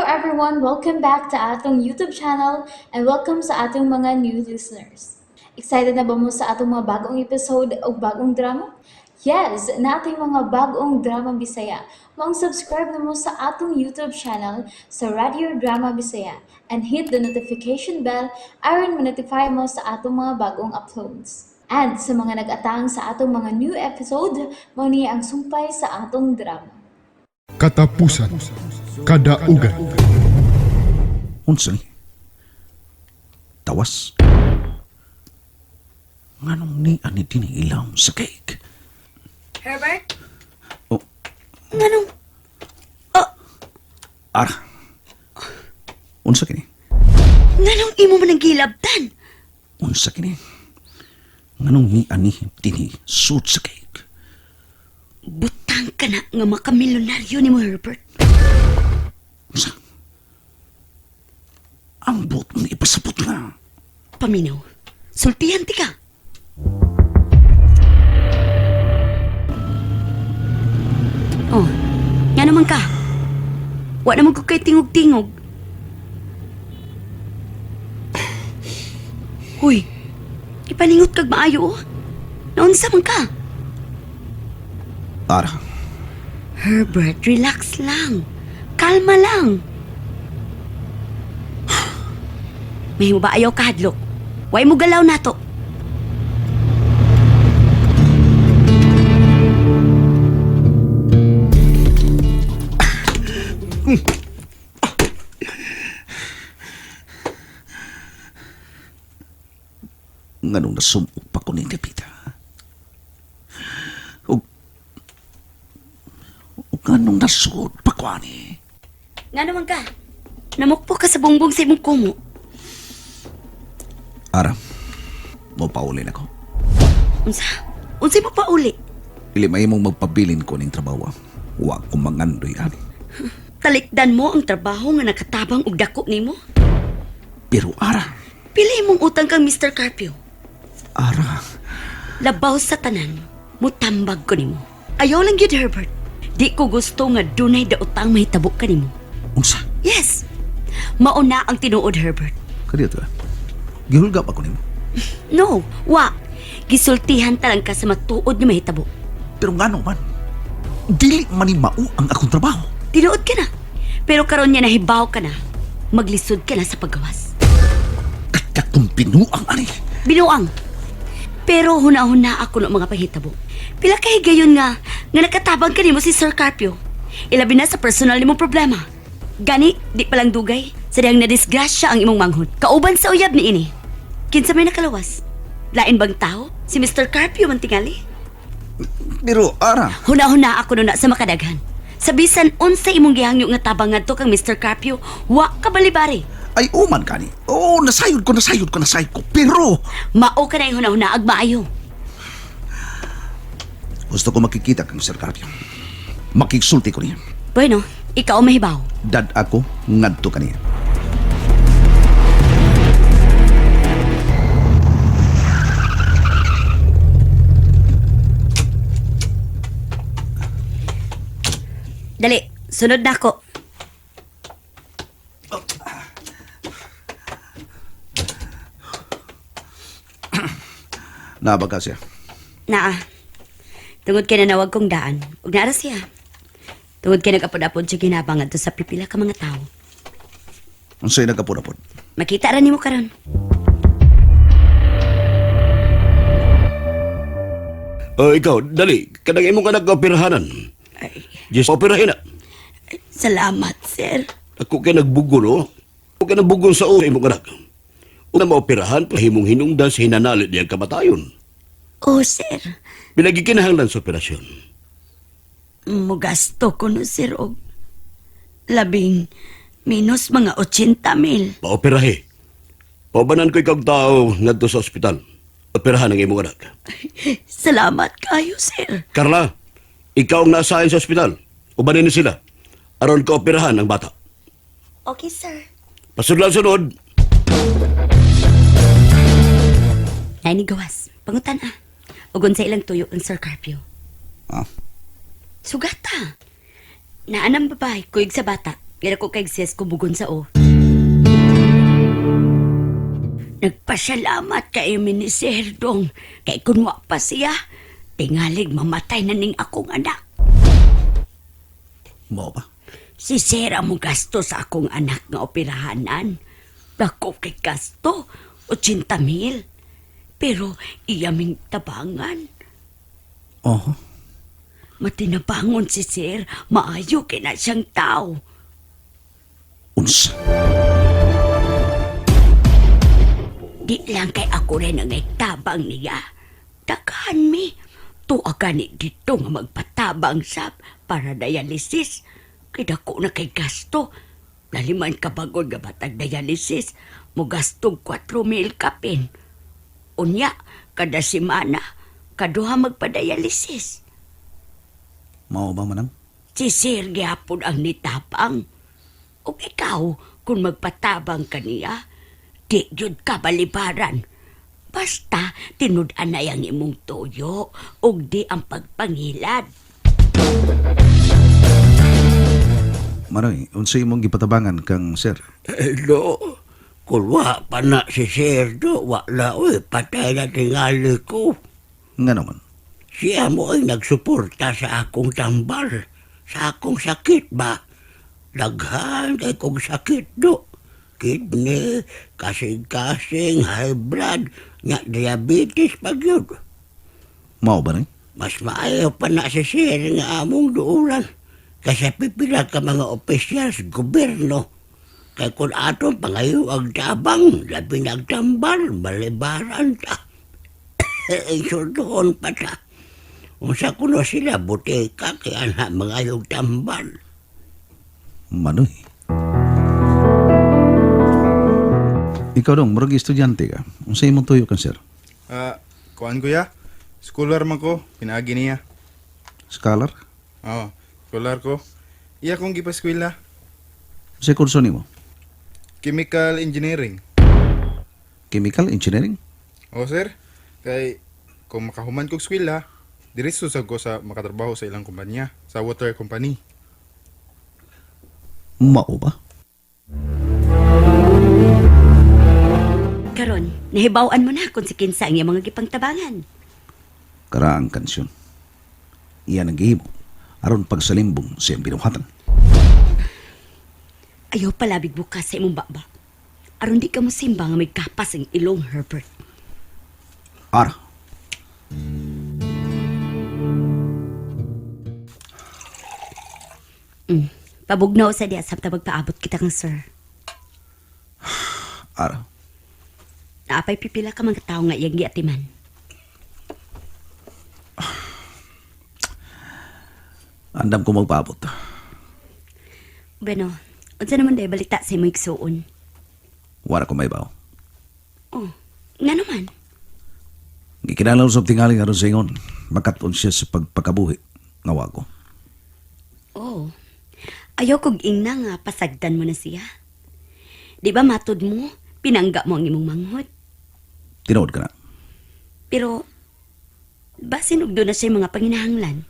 everyone! Welcome back to atong YouTube channel and welcome sa atong mga new listeners. Excited na ba mo sa atong mga bagong episode o bagong drama? Yes, nating mga bagong drama Bisaya. Maong subscribe na mo sa atong YouTube channel sa Radio Drama Bisaya and hit the notification bell aron ma-notify mo sa atong mga bagong uploads. And sa mga nag-atang sa atong mga new episode, mao ni ang sumpay sa atong drama. Katapusan. Kadaugan. Unsa ni? Tawas? Nganong ni ani dinhi ilawom sa cake? Herbert? Oh, Nganong? ara. Unsa kini? Nganong imo man ang gilabtan? Unsa kini? Nganong ni ani dinhi sud sa cake? Butang ka na nga makamilyonaryo ni mo, Herbert. Unsa? Ang buot mo ni ipasabot na. Paminaw, sultihan ti ka. Oh, nga naman ka. Wa naman ko kay tingog-tingog. Huy, ipaningot kag maayo oh. Naunsa man ka? Ara, Herbert, relax lang. Kalma lang. Mahimo ba ayaw kahadlok? Way mo galaw nato. Nganong nasumok pa ko ning dapita. Ug ug nganong nasuod pa ko ani. Nga naman ka. Namukpo ka sa bongbong sa imong kumo. Ara, mo pauli na ko. Unsa? Unsa mo pa uli? Dili mahimong magpabilin ko ning trabaho. Ah. Wa ko mangandoy ani. Talikdan mo ang trabaho nga nakatabang og dako nimo. Pero ara, Pili imong utang kang Mr. Carpio. Ara, Labaw sa tanan, mutambag ko nimo. Ayaw lang gyud Herbert. Di ko gusto nga dunay daotang mahitabo kanimo. Unsa? Yes. Mauna ang tinuod Herbert. Kadiyo to. Gihulga pa ko nimo. No, wa. Gisultihan ta lang ka sa matuod nga mahitabo. Pero ngano man? Dili man ni mao ang akong trabaho. Tinuod ka na. Pero karon niya nahibaw ka na. Maglisod ka na sa paggawas. Katkatong binuang ani. Binuang. Pero huna-huna ako ng mga panghitabo. Pila kay gayon nga nga nakatabang kanimo si Sir Carpio. Ilabi na sa personal nimong problema. Gani, di palang dugay. Sa dihang nadisgrasya ang imong manghod. Kauban sa uyab ni ini. Kinsa may nakalawas? Lain bang tao? Si Mr. Carpio man tingali? Pero ara, Huna-huna ako nuna sa makadaghan. Sa bisan unsa imong gihangyo nga tabang ngadto kang Mr. Carpio, wa ka balibari. ay uman kani. Oo, nasayod ko, nasayod ko, nasayod ko. Pero Mao ka na yung huna-huna ag maayo. gusto ko makikita kang Sir Carpio. Makiksulti ko niya. Bueno, ikaw ang mahibaw. Dad ako ngadto kaniya. Dali, sunod na ako. Nabaga siya. Naa. Tungod kay nanawag kong daan, ug naara siya. Tungod kay nagapod-apod siya ginabang adto sa pipila ka mga tawo. Unsay nagapod-apod? Makita ra nimo karon. Oh, ikaw, dali. Kanang imong anak operahanan. Ay, Just operahin na. salamat, sir. Ako kay nagbugon, oh. Ako kay nagbugon sa ulo imong anak. Una maoperahan, pahimong hinungdan sa hinanalit niyang kamatayon. Oh, sir. Pinagikinahanglan sa operasyon. Mugasto ko no, sir, og labing minus mga 80 mil. Paoperahe. Paubanan ko ikaw tao ngadto sa ospital. Operahan ang imong anak. Salamat kayo, sir. Carla, ikaw ang naasahin sa ospital. Ubanin ni sila. Aron ka operahan ang bata. Okay, sir. Pasudlan sunod. Nay ni gawas. Pangutan ah. Ugon sa ilang tuyo ang Sir Carpio. Ah, Sugata. Naan ang babae, kuyog sa bata. Nga ko kay sis ko bugon sa o. Nagpasalamat kay mi ni Sir Dong. Kay kunwa pa siya, tingalig mamatay na ning akong anak. Mao ba? Si Sir ang gasto sa akong anak nga operahanan. Dako kay gasto, 80 mil. Pero iya ming tabangan. Oho. Matinabangon si Sir, maayo kay na siyang tao. Unsa? Di lang kay ako rin ang tabang niya. Daghan mi. Tuwa gani dito nga magpatabang sab para dialysis. Kay dako na kay gasto. Laliman ka bagod nga batag dialysis. Mugastog 4 mil kapin. Unya, kada semana, kaduha magpadialysis. Mao ba manang? Si Sir gihapon ang nitapang. Ug ikaw, kung magpatabang ka niya, di gyud ka balibaran. Basta tinud-an na ang imong tuyo ug di ang pagpangilad. Manoy, unsa imong gipatabangan kang sir? Eh, do, kung wa pa na si Sir do, wala oy, patay na tingali ko. Nga naman. Siya mo ay nagsuporta sa akong tambal, sa akong sakit ba? Daghan kay kong sakit do. Kidney, kasing-kasing, high blood, nga diabetes pa gyud. Mao ba ni? Mas maayo pa na si Sir nga among duulan. Kasi pipila ka mga opisyal sa gobyerno. Kay kung atong pangayo ang tabang, labi nagtambal, malibaran ta. Insultuhon pa ta. Unsa kuno sila, butika, kaya na mga tambal. Manoy. Ikaw dong, murag estudyante ka. Unsa imong tuyo kang sir? Ah, kuan kuya. Scholar man ko, pinaagi niya. Scholar? Oo, scholar ko. Iya kong gipaskwela. Unsa kurso nimo? Chemical Engineering. Chemical Engineering? O sir, kay kung makahuman kog eskwela, diretso sad ko sa makatrabaho sa ilang kumpanya, sa water company. Mao ba? Karon, nahibaw-an mo na kung si kinsa ang iyang mga gipangtabangan. Karaang kansyon. Iyan ang gihimo aron pagsalimbong sa iyang binuhatan. Ayaw palabig bukas sa imong baba. Aron di ka mo simba nga may kapas ang ilong, Herbert. Ara. Pabugnaw sa diya sabta magpaabot kita kang sir. Ara. Naapay pipila ka mga tao nga iyang giatiman. Andam ko magpaabot. Bueno, unsa naman day balita sa imong igsuon? Wala ko may baw. Oh, nga naman. Gikinalaw sa tingali aron sa ingon. Makaton siya sa pagpakabuhi. Nga wa ko. Oh. Ayaw kog ingna nga pasagdan mo na siya. Di ba matud mo, pinangga mo ang imong manghod. Tinuod ka na. Pero basin og doon na siya mga panginahanglan.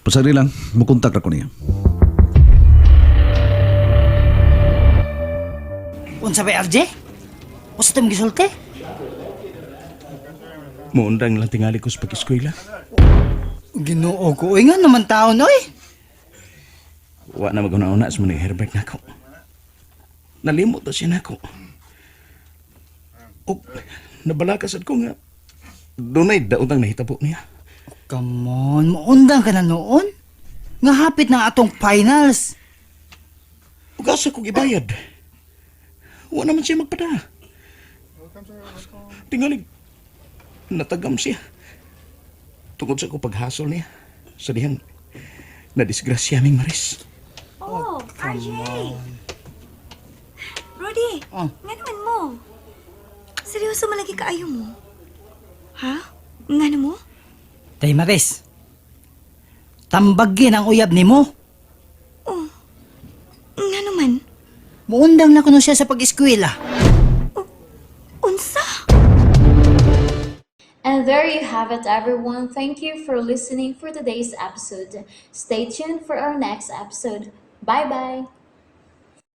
Pasagdi lang, mukontak ra ko niya. Unsa ba RJ? Unsa tong gisulti? Muundang lang tingali ko sa pag-eskwela. Ginoo ko, oy nga naman taon oy. Wa na maguna-una sa mga Herbert nako. Nalimot na siya nako. O, nabalakasad ko nga. Dunay daotang nahitabo niya. Come on, muundang ka na noon. Nga hapit ng atong finals. Ug asa kong ibayad. Wa naman siya magpada. Tingali, natagam siya. Tungod sa ko paghasol niya. Sa dihang, nadisgrasya aming Maris. Oh, RJ! Brody, Oh. nga naman mo? Seryoso malagi kaayo mo? Ha? Nga na mo? Day Maris. Tambagin ang uyab nimo. Oh, nga naman? Muundang na kuno siya sa pag-eskwela. Unsa? And there you have it, everyone. Thank you for listening for today's episode. Stay tuned for our next episode. Bye-bye!